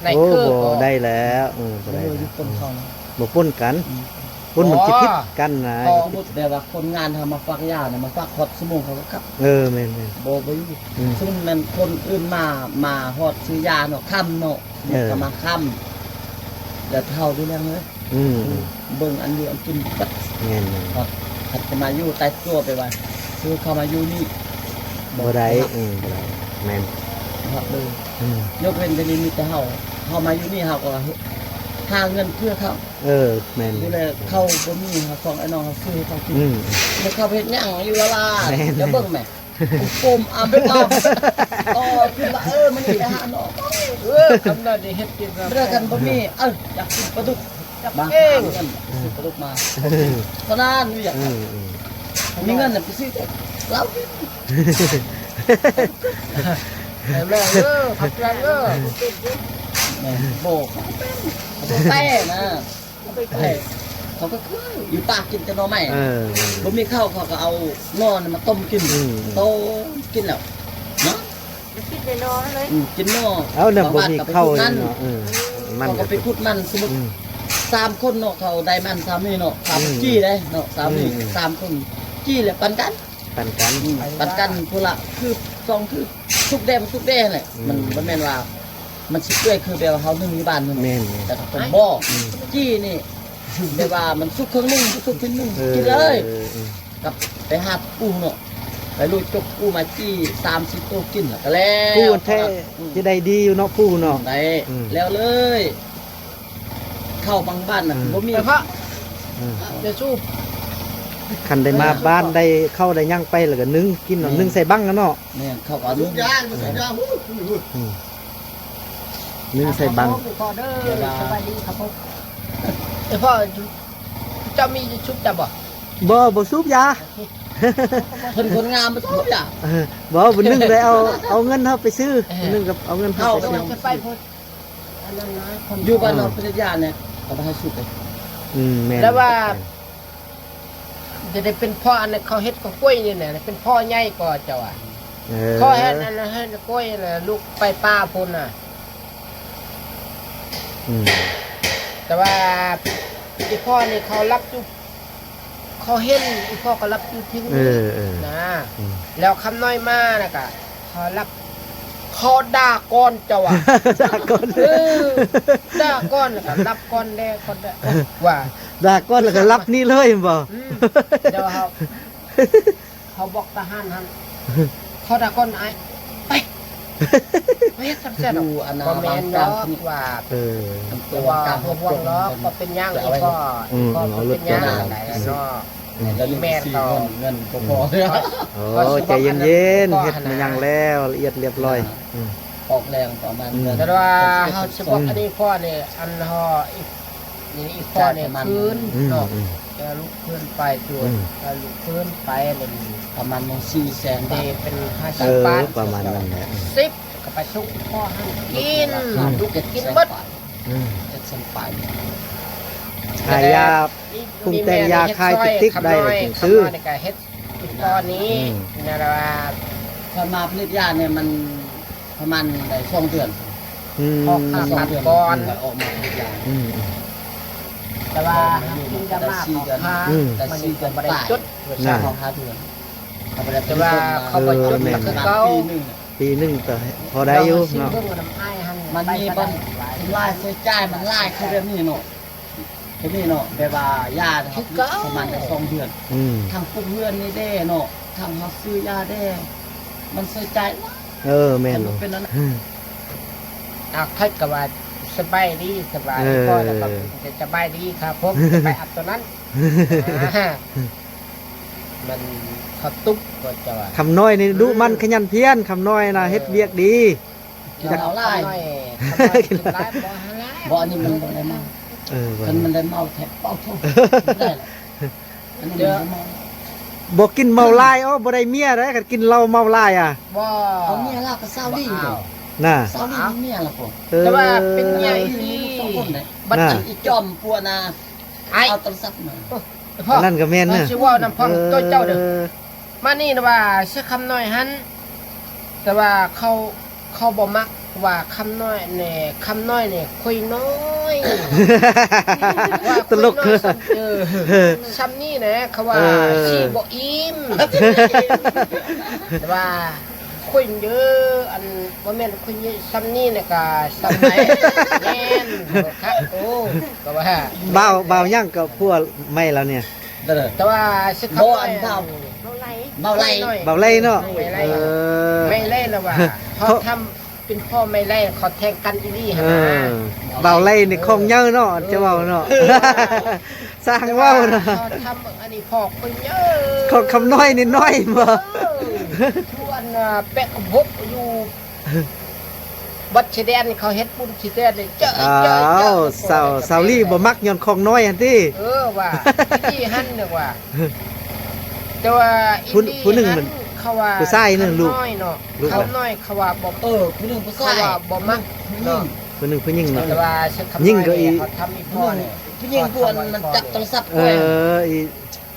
ໃນ ໂອ້ ຄື ບໍ່ໄດ້ແລ້ວ ເອີ ບໍ່ໄດ້ແລ້ວ ຢູ່ຄົນເຂົານະ ບໍ່ປົນກັນ ອືມ ຄົນມັນຊິຜິດກັນນະ ເພາະສົມມຸດແບບວ່າຄົນງານເຮົາມາຝາກຢານະ ມາຝາກຮອດຊົ່ວໂມງເຂົາກໍກັບ ເອີ ແມ່ນໆ ບໍ່ ບໍ່ຢູ່ ອືມ ສົມມຸດແມ່ນຄົນອື່ນມາ ມາຮອດຊື້ຢາເນາະ ຄ່ຳເນາະ ເອີ ກໍມາຄ່ຳ ແລ້ວເຖົ້າຢູ່ແລ້ວເອີຍ ອືມ ເບິ່ງອັນຢູ່ອັນກິນເບິດ ແມ່ນໆ ຮອດ ຄັນຈະມາຢູ່ໃຕ້ຕົວໄປວ່າ ຄືເຂົາມາຢູ່ນີ້ ບໍ່ໄດ້ ບໍ່ໄດ້ ອືມ ບໍ່ໄດ້ ແມ່ນ ຮອດເລີຍ ອືມ ຍົກເວັ້ນດຽວນີ້ມີແຕ່ເຮົາ ເຮົາມາຢູ່ນີ້ເຮົາກໍຫາເງິນເພື່ອເຂົາ ເອີ ແມ່ນ ຢູ່ແລ້ວເຂົາບໍ່ມີ ເຮົາສອງໄອ້ນ້ອງເຮົາຊື້ໃຫ້ເຂົາກິນ ອືມ ແລ້ວເຂົາເຮັດຫຍັງຢູ່ລະລາ ແມ່ນ ແລ້ວເບິ່ງແມະ ກົມອຳປອມ ຕໍ່ຂຶ້ນວ່າ ເອີ ມື້ນີ້ໄປຫານ້ອງ ເອີ ຄັນວ່າໄດ້ເຮັດກິນ ເມື່ອກັນບໍ່ມີ ເອີ ຢາກກິນປາດຸກ ຢາກມາຫາເງິນ ຊື້ປາດຸກມາ ເທົ່ານັ້ນ ຢູ່ຢາກ ອືມ ມີເງິນນະໄປຊື້ແຕ່ເຫຼົ້າກິນ ແມ່ເອີ ພັກແລ້ວເອີ ແມ່ນ ບໍ່ ແຕ່ນະ ໄປໄປ ເຂົາກໍຄືຢູ່ປ່າກິນແຕ່ໜໍ່ໄມ້ ເອີ ບໍ່ມີເຂົ້າ ເຂົາກໍເອົາໜໍ່ນັ້ນມາຕົ້ມກິນ ອືມ ຕົ້ມກິນແລ້ວເນາະ ກິນແຕ່ໜໍ່ເລີຍ ອືມ ກິນໜໍ່ ເອົາ ແລ້ວບໍ່ມີເຂົ້າເນາະ ເອີ ມັນກໍໄປຂຸດມັນ ສົມມຸດ ອືມ ສາມຄົນເນາະ ເຂົາໄດ້ມັນສາມນີ້ເນາະ ສາມ ອືມ ຈີ່ເດ້ເນາະ ສາມນີ້ ອືມ ສາມຄົນ ຈີ່ແລ້ວປັນກັນ ປັນກັນ ອືມ ປັນກັນຜູ້ລະຄືບສອງຄືບ ສຸກແດ່ບໍ່ສຸກແດ່ຫັ້ນແຫຼະ ອືມ ມັນບໍ່ແມ່ນວ່າ ມັນຊິເປື່ອຍຄືແບບເຮົາໜຶ້ງຢູ່ບ້ານນັ້ນ ແມ່ນໆ ແຕ່ກໍບໍ່ ອືມ ຈີ່ນີ້ ແບບວ່າມັນສຸກເຄິ່ງໜຶ່ງ ບໍ່ສຸກເຄິ່ງໜຶ່ງ ເອີ ກິນເລີຍ ເອີ ກັບໄປຫາປູເນາະ ໄປລູກຈົກປູມາຈີ່ສາມສີ່ໂຕກິນ ແລ້ວກໍແລ້ວ ປູແທ້ ອືມ ຈະໄດ້ດີຢູ່ເນາະ ປູເນາະ ໄດ້ ອືມ ແລ້ວເລີຍ ເຂົ້າບາງບ້ານນະ ອືມ ບໍ່ມີ ເພາະ ອືມ ຈະສູບ ຄັນໄດ້ມາບ້ານໄດ້ເຂົ້າໄດ້ຫຍັງໄປ ແລ້ວກໍໜຶ້ງກິນເນາະ ອືມ ໜຶ້ງໃສ່ບັງນະເນາະ ແມ່ນ ເຂົ້າກໍໜຶ້ງ ອືມ ອືມ ໜຶ້ງໃສ່ບັງ ພໍ່ເດີ ສະບາຍດີຄັບຜົມ ເອີ ພໍ່ ເຈົ້າມີສູບຈັບບໍ່? ບໍ່ ບໍ່ສູບຢາ ເພິ່ນຄົນງາມບໍ່ສູບຢາ ເອີ ບໍ່ ຜູ້ໜຶ່ງໄດ້ເອົາ ເອົາເງິນເຮົາໄປຊື້ ເອີ ຜູ້ໜຶ່ງກໍເອົາເງິນເຮົາໄປຊື້ ເຮົາກໍຍັງໄປພຸ້ນ ອັນນັ້ນນະ ຢູ່ບ້ານເຮົາຜະລິດຢາແດ່ ເອົາໄປໃຫ້ສູບເດ້ ອືມ ແມ່ນ ແລ້ວວ່າ ຈະໄດ້ເປັນພໍ່ ອັນນັ້ນເຂົາເຮັດກະກ້ວຍນີ້ນະ ເປັນພໍ່ໃຫຍ່ກວ່າເຈົ້າອະ ເອີ ພໍ່ເຮັດອັນນັ້ນ ເຮັດກ້ວຍນະ ລູກໄປປ່າພຸ້ນນະ ອືມ ແຕ່ວ່າອີພໍ່ນີ້ເຂົາລັບຢູ່ ເຂົາເຫັນ ອີພໍ່ກໍລັບຢູ່ເທິງ ເອີ ນີ້ ເອີ ນະ ອືມ ແລ້ວຄຳນ້ອຍມານະກະ ເຂົາລັບ ເຂົາດ່າກ່ອນເຈົ້າອະ ດ່າກ່ອນ ເອີ ດ່າກ່ອນ ແລ້ວກໍລັບກ່ອນແດ່ ກ່ອນແດ່ ວ່າ ດ່າກ່ອນແລ້ວກໍລັບນີ້ເລີຍແມ່ນບໍ່? ອືມ ແລ້ວເຮົາ ເຮົາບອກທະຫານຫັ້ນ ເຂົາດ່າກ່ອນອ້າຍ ໄປ ໄປເຮັດຊັ້ນແຊະດອກ ບໍ່ແມ່ນດອກວ່າ ເອີ ແຕ່ວ່າເຮົາຫ່ວງດອກ ບໍ່ເປັນຫຍັງ ອີພໍ່ ອືມ ອີພໍ່ ເອົາລົດເປັນຫຍັງໃດເນາະ ອືມ ແມ່ນດອກ ເງິນບໍ່ພໍ ໂອ້ ໃຈເຢັນໆ ເຮັດມາຫຍັງແລ້ວລະອຽດລຽບລ້ອຍ ອືມ ອອກແຮງປະມານ ອືມ ແຕ່ວ່າເຮົາສະເພາະ ອືມ ອັນນີ້ພໍ່ນີ້ ອັນເຮົາ ນີ້ອີກ ພໍ່ນີ້ຄືນ ອືມ ເນາະ ອືມ ແລ້ວລຸກຄືນໄປຕົວ ອືມ ແລ້ວລຸກຄືນໄປແລ້ວ ປະມານສີ່ແສນບາດ ເປັນຫ້າສິບ ເອີ ປະມານນັ້ນແຫຼະ ສິບ ກໍໄປສົ່ງພໍ່ຫັ້ນກິນ ອືມ ລູກກິນໝົດ ອືມ ເຈັດແສນປາຍ ຂາຍຢາປຸງແຕ່ງຢາຂາຍຕິກໆ ໄດ້ ຄຳນ້ອຍ ຊື້ ຄຳນ້ອຍນີ້ກໍເຮັດ ອີກຕອນນີ້ ອືມ ແນວວ່າ ຂ້ອຍມາຜະລິດຢານີ້ມັນປະມານໄດ້ສອງເດືອນ ອືມ ພໍຄ່າຕັດກ່ອນ ອອກມາຜະລິດຢາ ອືມ ແຕ່ວ່າຫາກກິນຢາມາ ອືມ ມັນກໍບໍ່ໄດ້ຈຸດ ນະ ເຂົາຫາເດືອນ ແຕ່ວ່າເຂົາບໍ່ຈຸດ ເອີ ແມ່ນ ຄືເກົ່າ ປີໜຶ່ງ ປີໜຶ່ງກໍພໍໄດ້ຢູ່ເນາະ ມັນມີບັນ ລາຍໃຊ້ຈ່າຍມັນຫຼາຍຄືແບບນີ້ເນາະ ແບບນີ້ເນາະ ແບບວ່າຢາເຮົາປະມານສອງເດືອນ ອືມ ທັງປຸກເຮືອນນີ້ແດ່ເນາະ ທັງເຮົາຊື້ຢາແດ່ ມັນໃຊ້ຈ່າຍຫຼາຍ ເອີ ແມ່ນ ເປັນອັນ ອາ ໃຜກໍວ່າສະບາຍດີ ສະບາຍ ເອີ ພໍແລ້ວກໍສະບາຍດີຄັບຜົມ ໄປອັບຕົວນັ້ນ ມັນເຂົາຕຸກກໍຈະວ່າ ຄຳນ້ອຍນີ້ດຸໝັ່ນຂະຫຍັນພຽນ ຄຳນ້ອຍນະ ເອີ ເຮັດວຽກດີ ກິນເຫຼົ້າຫຼາຍ ຄຳນ້ອຍ ຄຳນ້ອຍກິນຫຼາຍ ບໍ່ໃຫ້ຫຼາຍ ບໍ່ ອັນນີ້ມັນບໍ່ໄດ້ເມົາ ເອີ ຄັນມັນໄດ້ເມົາແທ້ ເປົ່າໂທ ບໍ່ກິນເມົາຫຼາຍ ໂອ້ ບໍ່ໄດ້ເມຍເດ້ ຄັນກິນເຫຼົ້າເມົາຫຼາຍອະ ບໍ່ ເອົາເມຍລາວກໍຊາວລີ້ ນະ ຊາວລີ້ມີເມຍລະ ເອີ ແຕ່ວ່າເປັນເມຍອີ່ຫຼີ ມີລູກສອງຄົນເດ້ ບັດ ນະ ອີ່ຈອມປົວນະ ອ້າຍ ເອົາໂທລະສັບມາ ເອີ ພໍ່ ອັນນັ້ນກໍແມ່ນນະ ຂ້ອຍຊິເວົ້ານຳຟັງ ເອີ ໂຕເຈົ້າເດີ ມານີ້ນະວ່າເສືອຄຳນ້ອຍຫັ້ນ ແຕ່ວ່າເຂົາ ເຂົາບໍ່ມັກວ່າຄຳນ້ອຍແນ່ ຄຳນ້ອຍແນ່ ຂ້ອຍນ້ອຍ ວ່າຂ້ອຍນ້ອຍ ຕະຫຼົກ ເອີ ເອີ ຊ່ຳນີ້ແນ່ ເຂົາວ່າ ເອີ ຊິບໍ່ອີ່ມ ແຕ່ວ່າ ຄຸນເດີ ອັນ ບໍ່ແມ່ນຄຸນເດີ ຊ່ຳນີ້ນະກະຊ່ຳໃດ ແມ່ນ ຄັກ ໂອ້ ກໍວ່າ ບ່າວ ບ່າວຫຍັງກໍຜົວໃໝ່ລາວນີ້ ແຕ່ວ່າຊິເຂົ້າ ບໍ່ ອັນ ບ່າວ ບ່າວໄຫຼ ບ່າວໄຫຼເນາະ ເອີ ໄໝໄຫຼລະວ່າ ເຂົາທຳເປັນພໍ່ໄໝໄຫຼ ເຂົາແທງກັນອີ່ຫຼີຫັ້ນນະ ເອີ ບ່າວໄຫຼນີ້ຂອງໃຫຍ່ເນາະ ເອີ ຈະເວົ້າເນາະ ຊ່າງເວົ້ານະ ເຂົາທຳ ອັນນີ້ພໍ່ຄົນໃຫຍ່ ຂອງຄຳນ້ອຍນີ້ນ້ອຍບໍ່ ເອີ ຢູ່ອັນ ແປດສິບຫົກ ຢູ່ ບັດຊາຍແດນເຂົາເຮັດບຸນຊາຍແດນນີ້ ເຈີ ເຈີ ເຈີ ສາວ ສາວລີ້ບໍ່ມັກຍ້ອນຂອງນ້ອຍຫັ້ນຕິ ເອີ ວ່າ ອີ່ຫັ້ນນະວ່າ ແຕ່ວ່າອີ່ ຜູ້ໜຶ່ງມັນ ເຂົາວ່າ ຜູ້ຊາຍໜຶ່ງລູກ ຂາວນ້ອຍເນາະ ລູກ ຂາວນ້ອຍເຂົາວ່າບໍ່ ເອີ ຜູ້ໜຶ່ງຜູ້ຊາຍ ເຂົາວ່າບໍ່ມັກເນາະ ຜູ້ໜຶ່ງຜູ້ຍິງເນາະ ແຕ່ວ່າເຊັກຄຳນ້ອຍນີ້ ຍິງກໍອີ ເຂົາທຳອີ່ພໍ່ນີ້ ຜູ້ຍິງຜູ້ອັນມັນຈັບໂທລະສັບ ເອີ ອີ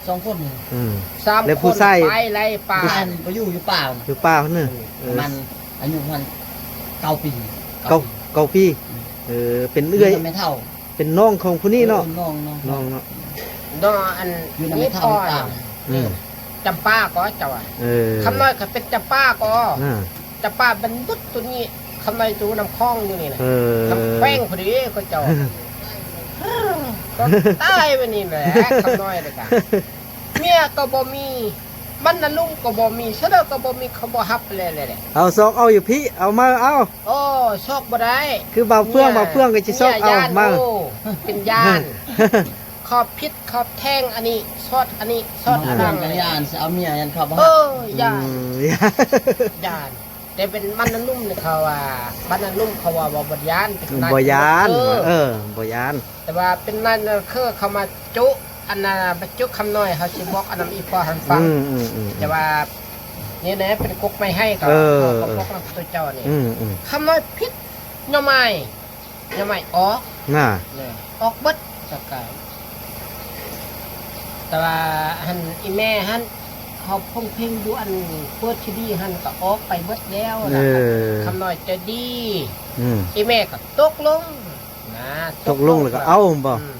ສອງຄົນນີ້ ອືມ ສາມ ແລ້ວຜູ້ຊາຍ ໄປໄລ່ປ່າ ຜູ້ຊາຍນີ້ໄປຢູ່ ຢູ່ປ່າ ຢູ່ປ່າພຸ້ນນະ ເອີ ເອີ ມັນອາຍຸມັນເກົ້າປີ ເກົ້າ ເກົ້າປີ ເອີ ເປັນເອື້ອຍ ແມ່ເຖົ້າ ເປັນນ້ອງຂອງຜູ້ນີ້ເນາະ ເອີ ນ້ອງ ນ້ອງ ນ້ອງເນາະ ນ້ອງ ອັນ ຢູ່ນຳແມ່ເຖົ້າ ນີ້ ອືມ ຈຳປາກໍເຈົ້າວ່າ ເອີ ຄຳນ້ອຍກໍເປັນຈຳປາກໍ ອ່າ ຈຳປາເປັນບຸດຕົວນີ້ ຄຳນ້ອຍຢູ່ນຳຄອງຢູ່ນີ້ນະ ເອີ ນຳແຂວງພໍດີກໍເຈົ້າ ກໍຕາຍໄປນີ້ແຫຼະ ຄຳນ້ອຍນີ້ກະ ເມຍກໍບໍ່ມີ ບັນນາລຸມກໍບໍ່ມີ ສະເດີກໍບໍ່ມີ ເຂົາບໍ່ຮັບແລ້ວ ເອົາຊອກເອົາຢູ່ພີ້ ເອົາມາເອົາ ໂອ້ ຊອກບໍ່ໄດ້ ຄືບ່າວເຟືອງ ເມຍ ບ່າວເຟືອງກໍຊິຊອກເອົາ ເມຍຢ້ານ ມາ ໂອ້ ເປັນຢ້ານ ເຂົາຜິດເຂົາແທງອັນນີ້ ຊອດອັນນີ້ ຊອດອັນນັ້ນ ຢ້ານຊິເອົາເມຍ ຢ້ານເຂົາບໍ່ຮັບ ເອີ ຢ້ານ ອືມ ຢ້ານ ແຕ່ເປັນບັນນາລຸມນີ້ເຂົາວ່າ ບັນນາລຸມເຂົາວ່າ ວ່າບໍ່ຢ້ານ ເປັນ ບໍ່ຢ້ານ ເອີ ເອີ ບໍ່ຢ້ານ ແຕ່ວ່າເປັນນັ້ນຄືເຂົາມາຈຸ ອັນນັ້ນ ມາຈຸຄຳນ້ອຍ ເຮົາຊິບອກອັນນຳອີ່ພໍ່ຫັ້ນຟັງ ອືມ ແຕ່ວ່າ ນີ້ແຫຼະ ເປັນກົກໄມ້ໄຫ້ກໍ ເອີ ເຂົາບອກນຳຕົວເຈົ້ານີ້ ອືມ ຄຳນ້ອຍຜິດ ໜໍ່ໄມ້ ໜໍ່ໄມ້ອອກ ນະ ເອີ ອອກເບິດ ແລ້ວກະ ແຕ່ວ່າຫັ້ນ ອີ່ແມ່ຫັ້ນ ເຂົາພົງເພັງຢູ່ອັນເປີດຊີດີຫັ້ນ ກໍອອກໄປເບິດແລ້ວ ເອີ ແລ້ວກໍ ຄຳນ້ອຍໃຈດີ ອືມ ອີ່ແມ່ກໍຕົກລົງ ນະ ຕົກລົງແລ້ວກໍເອົາບໍ່ ອືມ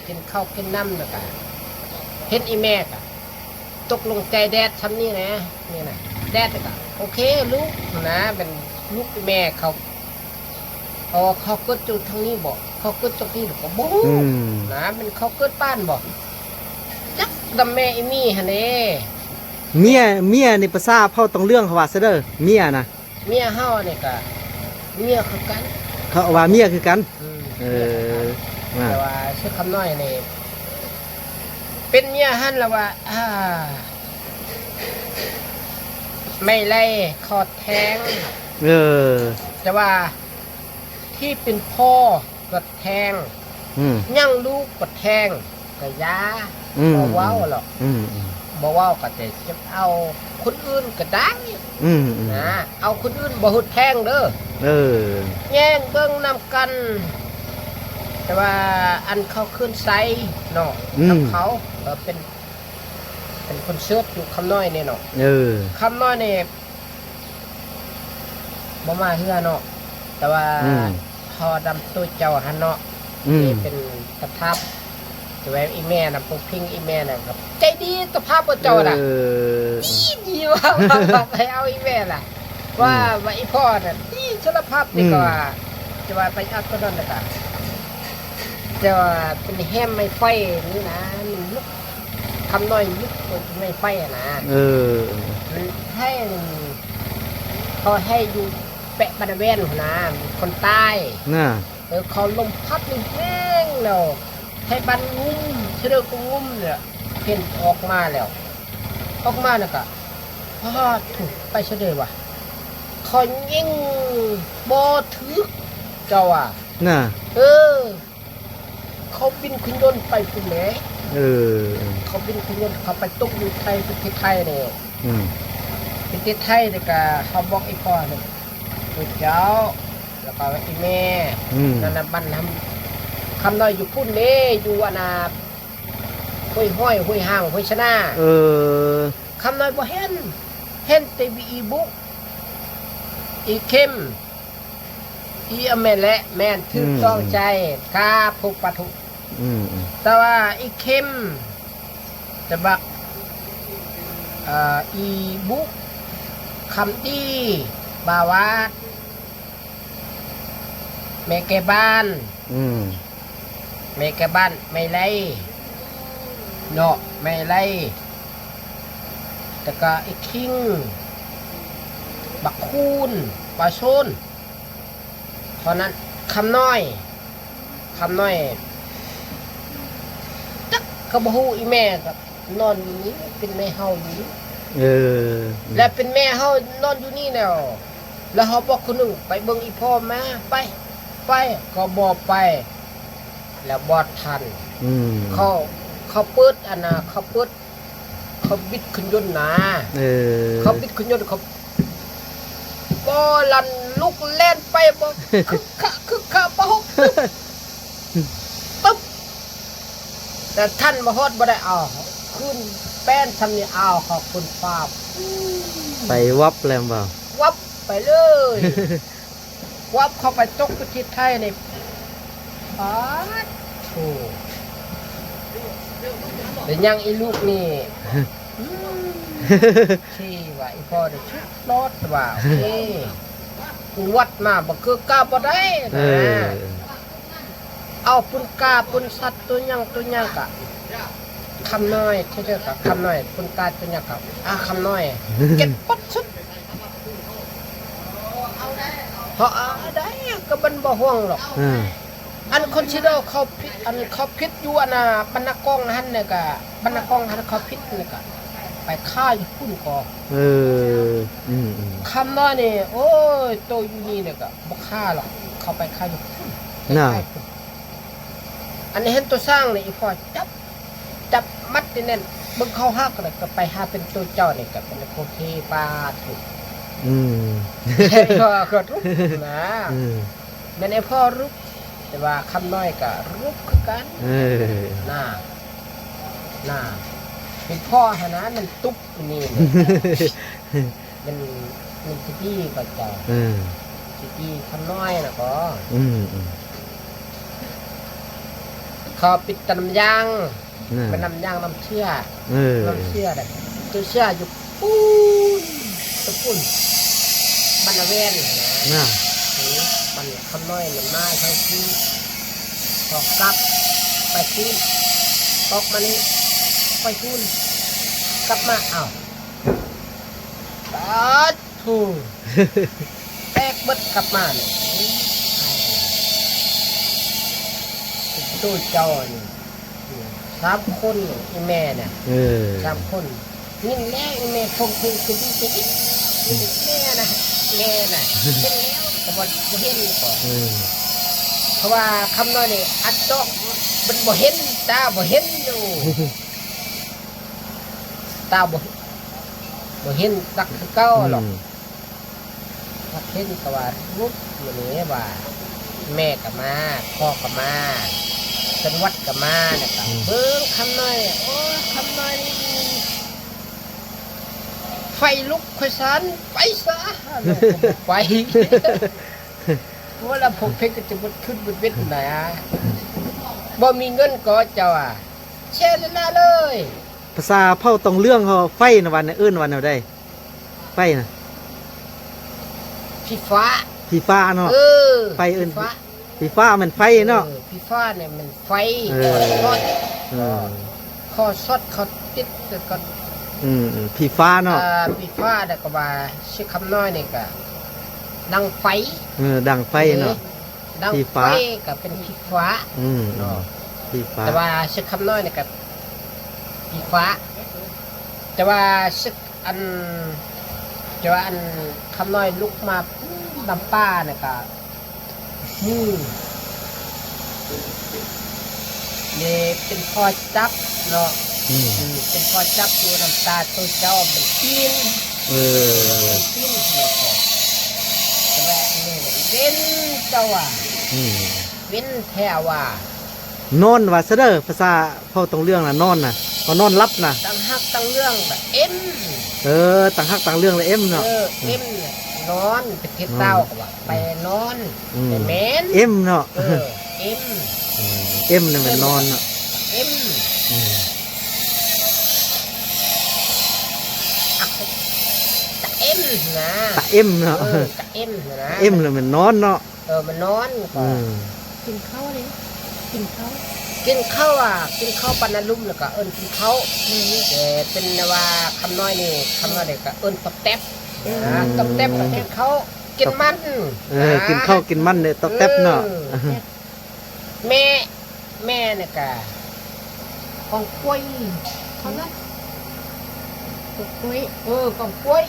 ກິນເຂົ້າກິນນ້ຳແລ້ວກະ ເຫັນອີ່ແມ່ກະຕົກລົງໃຈແດດຊ່ຳນີ້ແຫຼະ ນີ້ນະ ແດດແລ້ວກະ ໂອເຄລູກນະ ແມ່ນລູກອີ່ແມ່ເຂົາ ເອີ ເຂົາເກີດຢູ່ທາງນີ້ບໍ ເຂົາເກີດຕົກນີ້ບໍ ກໍບໍ່ຮູ້ ອືມ ນະ ແມ່ນເຂົາເກີດບ້ານບໍ ຈັກນຳແມ່ອີ່ໝີ່ຫັ້ນເດ້ ເມຍ ເມຍນີ້ພາສາເຜົ່າຕອງເລື່ອງເຂົາວ່າຊະເດີ ເມຍນະ ເມຍເຮົານີ້ກະເມຍຄືກັນ ເຂົາວ່າເມຍຄືກັນ ອືມ ເອີ ເມຍຄືກັນ ອ່າ ແຕ່ວ່າເຊັກຄຳນ້ອຍນີ້ ເປັນເມຍຫັ້ນລະວ່າ ອ່າ ໄມ້ໄລ່ ເຂົາແທງ ເອີ ແຕ່ວ່າທີ່ເປັນພໍ່ ກໍແທງ ອືມ ຍັງລູກກໍແທງ ກໍຢ່າ ອືມ ບໍ່ເວົ້າຫຼອກ ອືມ ອືມ ບໍ່ເວົ້າກໍແຕ່ຈະເອົາຄົນອື່ນກໍໄດ້ ອືມ ອືມ ນະ ເອົາຄົນອື່ນບໍ່ຫຸດແທງເດີ ເອີ ແຍ່ງເບິ່ງນຳກັນ ແຕ່ວ່າອັນເຂົາຄືນໃສເນາະ ອືມ ນຳເຂົາ ເອີ ເປັນ ເປັນຄົນເສີດຢູ່ຄຳນ້ອຍນີ້ເນາະ ເອີ ຄຳນ້ອຍນີ້ ບໍ່ມາເຮືອເນາະ ແຕ່ວ່າ ອືມ ເຮົານຳໂຕເຈົ້າຫັ້ນເນາະ ອືມ ທີ່ເປັນຕະພາບ ແຕ່ວ່າອີ່ແມ່ນະ ຜູ້ພິງອີ່ແມ່ນະ ກໍໃຈດີຕະພາບເຈົ້ານະ ເອີ ດີ ດີວ່າ ວ່າໄປເອົາອີ່ແມ່ລະ ອືມ ວ່າ ວ່າອີ່ພໍ່ນະ ດີສາລະພາບນີ້ ອືມ ກໍວ່າ ຈະວ່າໄປເອົາໂຕນັ້ນລະກະ ແຕ່ວ່າເປັນແຮມໄມ້ໄຟນີ້ນະ ມັນລຶກ ຄຳນ້ອຍລຶກໄມ້ໄຟນະ ເອີ ມັນແຮງ ເຂົາໃຫ້ຢູ່ແປະບັນນາແວ່ນພຸ້ນນະ ຄົນຕາຍນະ ເອີ ເຂົາລົມພັດນີ້ແຮງແລ້ວ ໃຫ້ບັນງຸ້ມ ສະເດີກະງຸ້ມແລ້ວ ເຫັນອອກມາແລ້ວ ອອກມາແລ້ວກະ ປາດໂທ້ ໄປສະເດີວ່າ ເຂົາຍິງບໍ່ຖືກ ເຈົ້າວ່າ ນະ ເອີ ເຂົາບິນເຄື່ອງຍົນໄປພຸ້ນແຫຼະ ເອີ ເຂົາບິນເຄື່ອງຍົນ ເຂົາໄປຕົກຢູ່ໄທ ປະເທດໄທນີ້ ອືມ ປະເທດໄທນີ້ກະເຮົາບອກອີ່ພໍ່ນີ້ ໂອ້ເຈົ້າ ແລ້ວກໍອີ່ແມ່ ອືມ ນັ້ນນະ ບ້ານຄຳ ຄຳນ້ອຍຢູ່ພຸ້ນເດ້ ຢູ່ອັນນ່າ ຫ້ວຍຫ້ອຍ ຫ້ວຍຮ່າງ ຫ້ວຍຊະນາ ເອີ ຄຳນ້ອຍບໍ່ເຫັນ ເຫັນແຕ່ອີບຸ ອີເຂັມ ອີ ອາ ແມ່ນແຫຼະ ແມ່ນ ຖືກ ອືມ ຕ້ອງໃຈ ກາ ພູ ປາ ທຸ ອືມ ແຕ່ວ່າອີເຂັມ ຕະບັກ ເອີ ອີບຸ ຄຳດີ ບາວາດ ແມ່ແກ່ບ້ານ ອືມ ແມ່ແກ່ບ້ານ ໄມ້ໄລ່ ເນາະ ໄມ້ໄລ່ ແລ້ວກໍອີຄິງ ບັກຄູນ ປາໂຊນ ເທົ່ານັ້ນ ຄຳນ້ອຍ ຄຳນ້ອຍ ຈັກກໍບໍ່ຮູ້ ອີແມ່ກໍນອນຢູ່ນີ້ ເປັນແມ່ເຮົາຢູ່ນີ້ ເອີ ແລະເປັນແມ່ເຮົານອນຢູ່ນີ້ແລ້ວ ແລ້ວເຮົາບອກຄົນໜຶ່ງ ໄປເບິ່ງອີພໍ່ມາ ໄປ ໄປ ກໍບໍ່ໄປ ແລ້ວບໍ່ທັນ ອືມ ເຂົາ ເຂົາເປີດ ອັນນ່າ ເຂົາເປີດ ເຂົາບິດເຄື່ອງຍົນນະ ເອີ ເຂົາບິດເຄື່ອງຍົນ ເຂົາ ບໍ່ ລັນລຸກແລ່ນໄປ ບໍ່ ຄຶກຄະຄຶກ ເຂົ້າປະຫົກ ປຶບ ແຕ່ທັນບໍ່ຮອດ ບໍ່ໄດ້ເອົາຄືນ ແປ້ນຊ່ຳນີ້ເອົາເຂົ້າຄືນຟ້າ ໄປວັບແລ້ວບໍ່? ວັບໄປເລີຍ ວັບເຂົ້າໄປຕົກຢູ່ທີ່ໄທນີ້ ປາດໂທ້ ແລ້ວຍັງອີລູກນີ້ ອືມ ທີ່ວ່າອີພໍ່ນີ້ສຸດ ລອດວ່າ ໂອເຄ ອວດມາບໍ່ຄືກາບໍ່ໄດ້ ເອີ ນະ ເອົາປືນກາປືນສັດ ໂຕຫຍັງໂຕຫຍັງກະ ຄຳນ້ອຍ ເທື່ອກະຄຳນ້ອຍ ປືນກາໂຕຫຍັງກະ ອາ ຄຳນ້ອຍ ເກັບໝົດສຸດ ເພາະ ອາ ໄດ້ ກະມັນບໍ່ຫ່ວງດອກ ເອີ ອັນຄົນຊິເດີເຂົາຜິດ ອັນເຂົາຜິດຢູ່ອັນນ່າ ບັນນາກອງຫັ້ນນະກະ ບັນນາກອງຫັ້ນເຂົາຜິດນະກະ ໄປຄາຢູ່ພຸ້ນກໍ ເອີ ອືມໆ ຄຳນ້ອຍນີ້ ໂອ້ຍ ໂຕຢູ່ນີ້ນະກະບໍ່ຄາຫຼອກ ເຂົາໄປຄາຢູ່ພຸ້ນ ນະ ໄປພຸ້ນ ອັນນີ້ເຫັນໂຕຊ້າງນີ້ ອີພໍ່ຈັບ ຈັບມັດແໜ້ນໆ ເບິ່ງເຂົາຮັກນະ ກະໄປຫາເປັນໂຕເຈົ້ານີ້ ກະເປັນໂຄເຄປາດ ອືມ ອີພໍ່ກໍລຸກນະ ອືມ ແມ່ນໄອ້ພໍ່ລຸກ ແຕ່ວ່າຄຳນ້ອຍກໍລຸກຄືກັນ ເອີ ນາ ນາ ເປັນພໍ່ຫັ້ນນະ ມັນຕຸບນີ້ ມັນ ມັນຊິຕີກໍເຈົ້າ ເອີ ຊິຕີຄຳນ້ອຍນະກໍ ອືມໆ ເຂົາປິດຕານ້ຳຢາງ ນະ ເປັນນ້ຳຍາງນ້ຳເຊື້ອ ເອີ ນ້ຳເຊື້ອໄດ໋ ໂຕເຊື້ອຢູ່ພຸ້ນ ຕະພຸ້ນ ບ້ານນາແວ່ນຫັ້ນນະ ນະ ເອີ ມັນຄຳນ້ອຍມັນມາທາງພີ້ ກໍກັບໄປພີ້ ອອກມານີ້ ໄປພຸ້ນ ກັບມາ ອ້າວ ປາດ ໂທ້ ແຕກເບິດກັບມານີ້ ໂຕເຈົ້ານີ້ ສາມຄົນ ອີແມ່ນະ ເອີ ສາມຄົນ ຍິນແລ້ວ ອີແມ່ພົງເພງຈະດີຈະດີ ແມ່ນະ ແມ່ນະ ເຫັນແລ້ວ ແຕ່ວ່າບໍ່ເຫັນກໍ ເອີ ເພາະວ່າຄຳນ້ອຍນີ້ ອັດດອກ ມັນບໍ່ເຫັນ ຕາບໍ່ເຫັນຢູ່ ຕາບໍ່ ບໍ່ເຫັນຈັກຄືເກົ່າ ອືມ ດອກ ຫາກເຫັນກໍວ່າ ລຸກມື້ນີ້ວ່າ ແມ່ກໍມາ ພໍ່ກໍມາ ເປັນຫວັດກໍມາ ແລ້ວກໍ ອືມ ເບິ່ງຄຳນ້ອຍ ໂອ້ ຄຳນ້ອຍນີ້ ໄຟລຸກຂ້ອຍຊັ້ນ ໄປຊະ ແລ້ວກໍບໍ່ໄປ ໂອ້ ແລ້ວພວກເພິ່ນກໍຈະໝົດຄືນໝົດເວັນນະ ບໍ່ມີເງິນກໍເຈົ້າອະ ແຊ່ລະລະເລີຍ. ພາສາເຜົ່າຕອງເລື່ອງເຮົາ ໄຟນະ ວ່າແນວ ເອີ້ນວ່າແນວໃດ? ໄຟນະ ຜີຟ້າ ຜີຟ້າເນາະ ເອີ ໄຟເອີ້ນ ຜີຟ້າ ຜີຟ້າແມ່ນໄຟເນາະ ເອີ ຜີຟ້ານີ້ແມ່ນໄຟ ເອີ ເອີ ເອີ ຂໍຊັອດ ຂໍຊັອດ ຂໍຕິດ ແລ້ວກໍ ອືມ ອືມ ຜີຟ້າເນາະ ເອີ ຜີຟ້າ ແລ້ວກໍວ່າ ເຊຄຳນ້ອຍນີ້ກໍ ດັງໄຟ ເອີ ດັງໄຟເນາະ ເອີ ດັງໄຟ ຜີຟ້າ ກໍເປັນຜີຟ້າ ອືມ ເນາະ ອືມ ຜີຟ້າ ແຕ່ວ່າເຊຄຳນ້ອຍນີ້ກໍຜີຟ້າ ແຕ່ວ່າເຊ ອັນ ແຕ່ວ່າອັນຄຳນ້ອຍລຸກມານຳປ່ານີ້ກໍ ອືມ ນີ້ເປັນພໍ່ຈັບເນາະ ອືມ ອືມ ເປັນພໍ່ຈັບຢູ່ນຳຕາໂຕເຈົ້າມັນປີນ ເອີ ປີນ ແລ້ວກໍ ແຕ່ວ່າອັນນີ້ເວັນເຈົ້າວ່າ ອືມ ເວັນແທ້ວ່າ ນອນວ່າຊະເດີ ພາສາເຜົ່າຕອງເລື່ອງນະ ນອນນະ ເຮົານອນຫຼັບນະ ຕາງຮັກຕາງເລື່ອງລະເອັມ ເອີ ຕາງຮັກຕາງເລື່ອງລະເອັມເນາະ ເອີ ອືມ ເອັມນະ ນອນ ປະເທດລາວກໍວ່າ ອືມ ໄປນອນ ອືມ ແຕ່ແມ່ນ ເອັມເນາະ ເອີ ເອັມ ອືມ ເອັມນີ້ແມ່ນນອນເນາະ ເອັມ ອືມ ຕາເອັມນະ ຕາເອັມເນາະ ເອີ ຕາເອັມນະ ຕາເອັມລະແມ່ນນອນເນາະ ເອີ ມານອນ ອືມ ກິນເຂົ້າເດ້ ກິນເຂົ້າ ກິນເຂົ້າອະ ກິນເຂົ້າປັນອາລົມ ແລ້ວກໍເອີ້ນກິນເຂົ້າ ອືມ ແຕ່ເປັນວ່າຄຳນ້ອຍນີ້ ຄຳນ້ອຍນີ້ກໍເອີ້ນຕອບແຕັບ ອືມ ນະ ຕອບແຕັບກໍແທນເຂົ້າ ກິນມັນ ເອີ ນະ ກິນເຂົ້າກິນມັນເດ້ ຕອບແຕັບເນາະ ເອີ ແມ່ ແມ່ນີ້ກະ ກອງກ້ວຍ ເທົ່ານັ້ນ ກອງກ້ວຍ ເອີ ກອງກ້ວຍ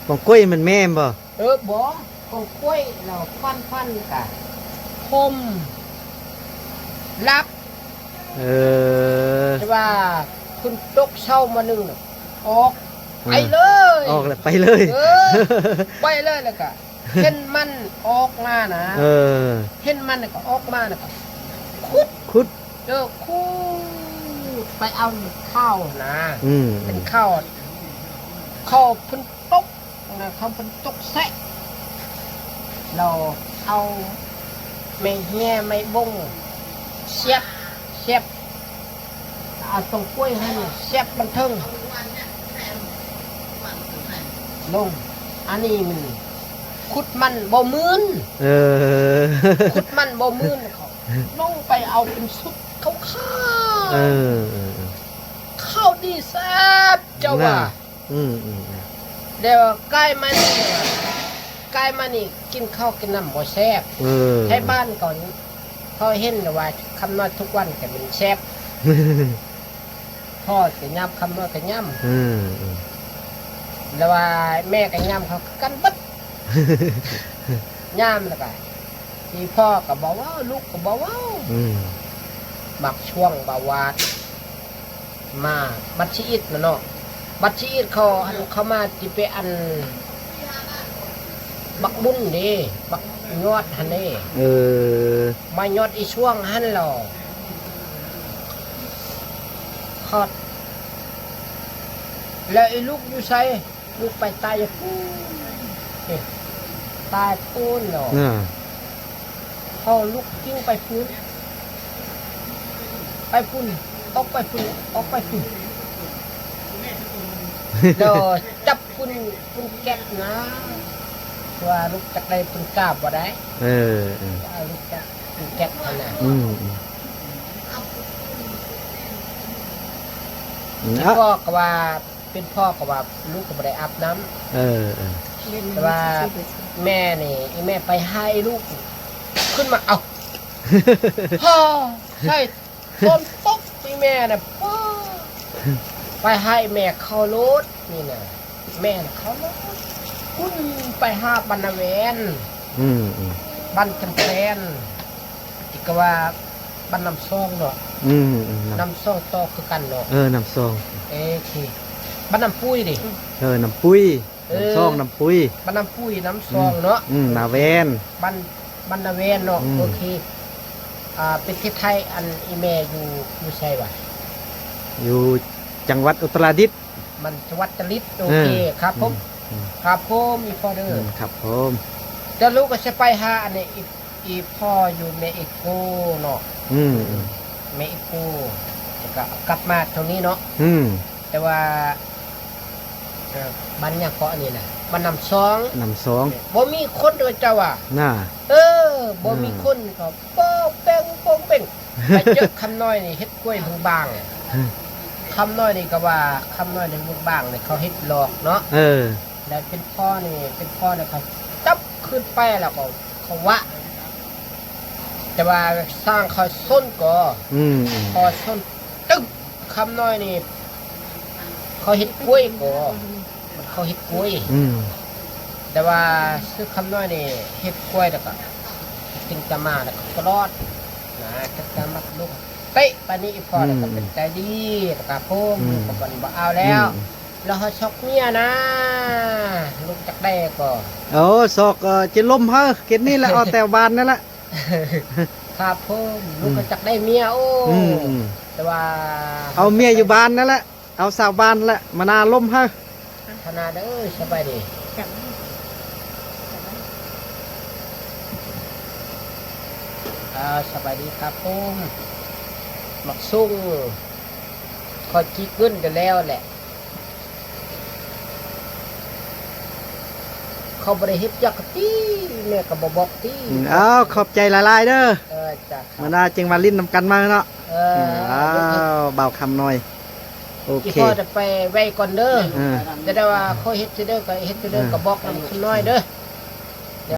ກອງກ້ວຍແມ່ນແມ່ບໍ່? ເອີ ບໍ່ ເຂົາກ້ວຍແລ້ວຟັນ ຟັນກະຫົ່ມ ຫຼັບ ເອີ ແຕ່ວ່າຝົນຕົກເຊົ້າມາໜຶ່ງ ອອກ ໄປເລີຍ ອອກແລ້ວໄປເລີຍ ເອີ ໄປເລີຍ ແລ້ວກະ ເຫັນມັນອອກມານະ ເອີ ເຫັນມັນກໍອອກມານະ ກໍຂຸດ ຂຸດ ເອີ ຂຸດໄປເອົາເຂົ້ານະ ອືມ ເປັນເຂົ້າ ເຂົ້າເພິ່ນຕົກນະ ເຂົ້າເພິ່ນຕົກແຊະ ແລ້ວເອົາໄມ້ເຫຍ ໄມ້ບົງ ສຽບ ສຽບ ເອົາຕົງກ້ວຍຫັ້ນສຽບມັນເທິງລົງ ອັນນີ້ມັນຂຸດມັນບໍ່ມື່ນ ເອີ ຂຸດມັນບໍ່ມື່ນ ເຂົາລົງໄປເອົາເປັນຊຸດຂາວໆ ເອີ ເອີ ເອີ ເຂົ້າດີແຊບ ເຈົ້າວ່າ ນະ ອືມໆໆ ແລ້ວກາຍມານີ້ ກາຍມານີ້ກິນເຂົ້າກິນນ້ຳບໍ່ແຊບ ເອີ ໄທບ້ານກໍ ເຂົາເຫັນແລ້ວວ່າຄຳນ້ອຍທຸກວັນກໍເປັນແຊບ ພໍ່ກໍຍຳ ຄຳນ້ອຍກໍຍຳ ເອີ ເອີ ແລ້ວວ່າແມ່ກໍຍຳ ເຂົາຄືກັນເບິດ ຍາມແລ້ວກໍ ອີ່ພໍ່ກໍບໍ່ເວົ້າ ລູກກໍບໍ່ເວົ້າ ອືມ ບັກຊ່ວງບ່າວວາດ ມາບັດຊີອິດນະເນາະ ບັດຊີອິດເຂົາ ອັນ ເຂົາມາຊິໄປ ອັນ ບັກບຸນເດ້ ບັກຍອດຫັ້ນເດ້ ເອີ ມາຍອດອີ່ຊ່ວງຫັ້ນແລ້ວ ຮອດ ແລ້ວອີ່ລູກຢູ່ໃສ? ລູກໄປຕາຍຢູ່ພຸ້ນ ເອີ ຕາຍພຸ້ນເນາະ ເອີ ເຮົາລຸກຈິ້ງໄປພຸ້ນ ໄປພຸ້ນ ອອກໄປພຸ້ນ ອອກໄປພຸ້ນ ແລ້ວຈັບຝຸ່ນ ຝຸ່ນແກັດນະ ວ່າລຸກຈັກໄດ້ຝຸ່ນກາບບໍ່ໄດ້ ເອີ ເອີ ວ່າລຸກຈັກຝຸ່ນແກັດຫັ້ນນະ ອືມ ອືມ ແລ້ວກໍວ່າ ເປັນພໍ່ກໍວ່າລູກກໍບໍ່ໄດ້ອາບນ້ຳ ເອີ ເອີ ແຕ່ວ່າແມ່ນີ້ ອີແມ່ໄປຫາອີລູກ ຂຶ້ນມາ ເອົ້າ ພໍ່ໃສ່ຝົນຕົກ ອີແມ່ນະ ພໍ່ ໄປຫາອີແມ່ເຂົ້າໂລດນີ້ນະ ແມ່ນະເຂົ້າໂລດ ພຸ້ນໄປຫາບ້ານນາແວນ ອືມ ອືມ ບ້ານຈຳແພນ ທີ່ກະວ່າ ບ້ານນ້ຳຊອງເນາະ ອືມ ອືມ ນ້ຳ ນ້ຳຊອງຕໍ່ຄືກັນເນາະ ເອີ ນ້ຳຊອງ ເອີ ທີ່ ບ້ານນ້ຳປຸ້ຍເດ້ ເອີ ນ້ຳປຸ້ຍ ເອີ ນ້ຳຊອງ ນ້ຳປຸ້ຍ ບ້ານນ້ຳປຸ້ຍ ນ້ຳຊອງເນາະ ອືມ ນາແວນ ບ້ານ ບ້ານນາແວນເນາະ ອືມ ໂອເຄ ອ່າ ປະເທດໄທ ອັນ ອີແມ່ຢູ່ ຢູ່ໃສຫວາ? ຢູ່ຈັງຫວັດອຸດຕະລາດິດ ມັນ ຈັງຫວັດຕະລິດ ໂອເຄ ເອີ ຄັບຜົມ ອືມ ຄັບຜົມ ອີພໍ່ເດີ ອືມ ຄັບຜົມ ແຕ່ລູກກໍຊິໄປຫາ ອັນນີ້ ອີ ອີພໍ່ຢູ່ເມກຊິໂກເນາະ ອືມ ເມກຊິໂກ ແລ້ວກໍກັບມາເທົ່ານີ້ເນາະ ອືມ ແຕ່ວ່າ ເອີ ບ້ານຫຍັງເກາະອັນນີ້ນະ ບ້ານນ້ຳຊອງ ນ້ຳຊອງ ບໍ່ມີຄົນເດີເຈົ້າວ່າ ນະ ເອີ ບໍ່ມີ ອືມ ຄົນ ກໍໂປ້ງເປັງ ໂປ້ງເປັງ ໄປເຈີຄຳນ້ອຍນີ້ເຮັດກ້ວຍບາງໆ ຄຳນ້ອຍນີ້ກໍວ່າ ຄຳນ້ອຍນີ້ບາງໆ ນີ້ເຂົາເຮັດຫຼອກເນາະ ເອີ ແລ້ວເປັນພໍ່ນີ້ ເປັນພໍ່ນີ້ເຂົາຈັບຂຶ້ນໄປ ແລ້ວກໍເຂົາວະ ແຕ່ວ່າຊ່າງເຂົາຊົນກໍ ອືມ ພໍຊົນຕຶກ ຄຳນ້ອຍນີ້ ເຂົາເຮັດກ້ວຍກໍ ເຂົາເຮັດກ້ວຍ ອືມ ແຕ່ວ່າຊື່ຄຳນ້ອຍນີ້ເຮັດກ້ວຍ ແລ້ວກໍກິນຕາມາ ແລ້ວກໍຕະຫຼອດນະ ຈັກຕາມັດລູກເຕະປານນີ້ ອີ່ພໍ່ ອືມ ແລ້ວກໍເປັນໃຈດີ ແລ້ວກໍໂພມ ອືມ ລູກກໍບໍ່ ບໍ່ເອົາແລ້ວ ອືມ ແລ້ວເຮົາຊອກເມຍນະ ລູກຈັກໄດ້ກໍ ໂອ້ ຊອກ ເອີ ຈິລົ້ມເຮີ ເຂດນີ້ແຫຼະ ເອົາແຕ່ບ້ານນັ້ນແຫຼະ ຄັບຜົມ ອືມ ລູກກໍຈັກໄດ້ເມຍ ໂອ້ ອືມ ແຕ່ວ່າ ເອົາເມຍຢູ່ບ້ານນັ້ນແຫຼະ ເອົາສາວບ້ານແຫຼະ ມານາລົມເຮີ ທະນາເດີ ສະບາຍດີ ອ່າ ສະບາຍດີຄັບຜົມ ໝາກສຸງ ຂ້ອຍຈີກເງິນໄດ້ແລ້ວແຫຼະ ເຂົາບໍ່ໄດ້ເຮັດວຽກຕິ ແມ່ກໍບໍ່ບອກຕິ ອືມ ເອົາ ຂອບໃຈຫຼາຍໆເດີ ເອີ ຈ້າ ມື້ໜ້າຈຶ່ງມາຫຼິ້ນນຳກັນໃໝ່ເນາະ ເອີ ອືມ ເອົາ ບ່າວຄຳນ້ອຍ ໂອເຄ ອີ່ພໍ່ຈະໄປໄວກ່ອນເດີ ເອີ ຈະໄດ້ວ່າຂ້ອຍເຮັດຊິເດີ ກໍເຮັດຊິເດີ ເອີ ກໍບອກນຳຄຳນ້ອຍເດີ